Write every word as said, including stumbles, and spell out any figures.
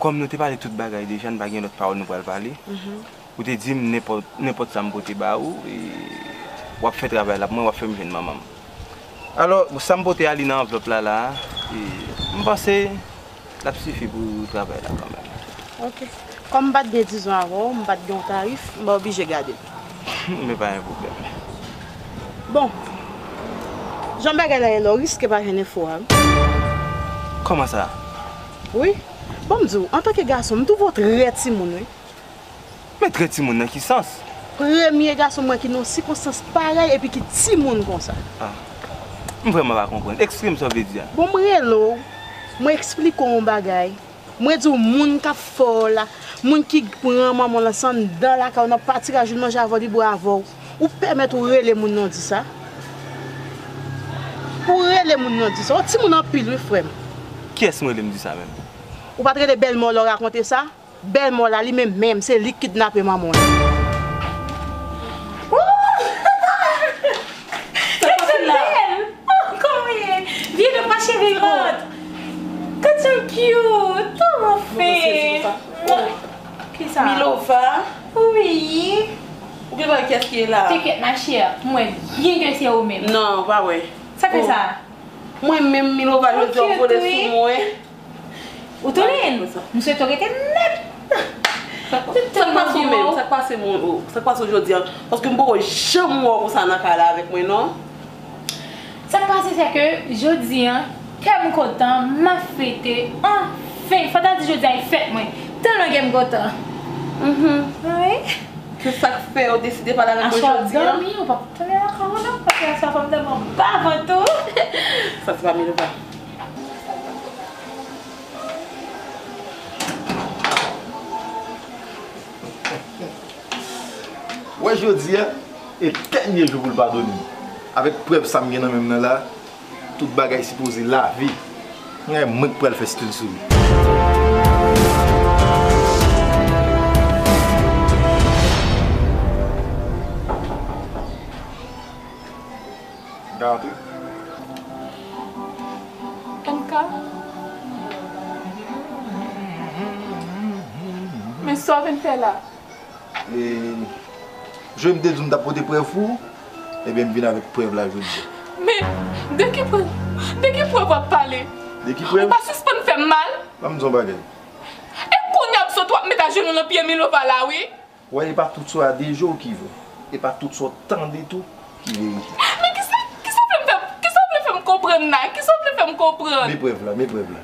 Kòm nou te pale tout bagay deja, n pa gen lòt pawòl nou pral pale. Ou te di m nenpòt, nenpòt sa m pote ba ou, e w ap fè travay la pou mwen, w ap fè m jwenn manman m. Alò, sa m pote a, li nan anvlòp la, la a, e m panse l ap sifi pou travay la kanmenm. Ok. Kòm m pa t gen dizon avè w, m pa t gen yon tarif, m pa oblije gade l. Men pa gen pwoblèm. Bon. Jan bagay la ye la, w riske pa jwenn enfo a, wi. Kòman sa? Wi. Bon, m di w, antanke gason, m twouve w trè timoun, wi. Men trè timoun nan ki sans? Premye gason m wè ki nan yon sikonstans parèy epi ki timoun konsa. Ah. M vrèman pa konprann. Eksplike m sa w vle di a. Bon, m rele w, mwen eksplike w yon bagay. Mwen di w, moun k ap fè w la, moun ki pran manman w lan anndan lakay w nan patiraj ou, l manje avè w, li bwè avè w, ou pèmèt ou rele moun nan di sa? Ou rele moun nan di sa? Ou timoun anpil wi, frè m. Kiyès m rele m di sa menm? Ou pa t rele bèlmè w lè w rakonte sa? Bèlmè w la, li menm menm, se li k kidnape manman w lan. Sa k pase la? Bèl! Oh, kòman w ye? Vye nèg pa cheve rant. Gad jan cute! Oh, anfen! Kisa? Milova? Wi. Ou gen bagay kiyès ki ye la? Te kyèt, ma chère. M wè byen ke se ou menm. Non, pa wè. Sa k fè sa? Mwen menm, Milova, jodi a w vole sou mwen. Ou tounen? M swete w rete nèt. Sa k pase w menm? Sa k pase w jodi a? Paske m poko janm wè w konsa nan kay la avèk mwen, non. Sa k pase, se ke jodi a, kè m kontan, m ap fete, anfen, fò ta di jodi a e fèt mwen. Tèlman kè m kontan. Mhm. Wi. Se sa k fè w deside pale avèk mwen jodi a? Aswè w dòmi, ou p ap tounen lakay ou non, paske aswè fò m dòmi anba vant ou. Sa se pa Milova. Wè jodi a, e dènye jou pou l padone m. Avèk prèv sa m gen nan men m nan la, tout bagay sipoze lave. Gen mwen k pral fè stil sou li. Gade. M K. Men sa w vin fè la? E, jan m te di w m t ap pote prèv pou ou, ebyen, m vin avèk prèv la jodi a. Men, de ki prèv, de ki prèv w ap pale? De ki prèv? Ou pa sispann fè m mal? Ban m di w yon bagay. E kounye a m sot w ap met ajenou nan pye Milova la, wi. Wè, e pa tout sa a de je w ki vre. E pa tout sa w tande tou ki verite. Men kisa, kisa w vle m fè, kisa w vle fè m konprann la? Kisa w vle fè m konprann? Men prèv la, men prèv la.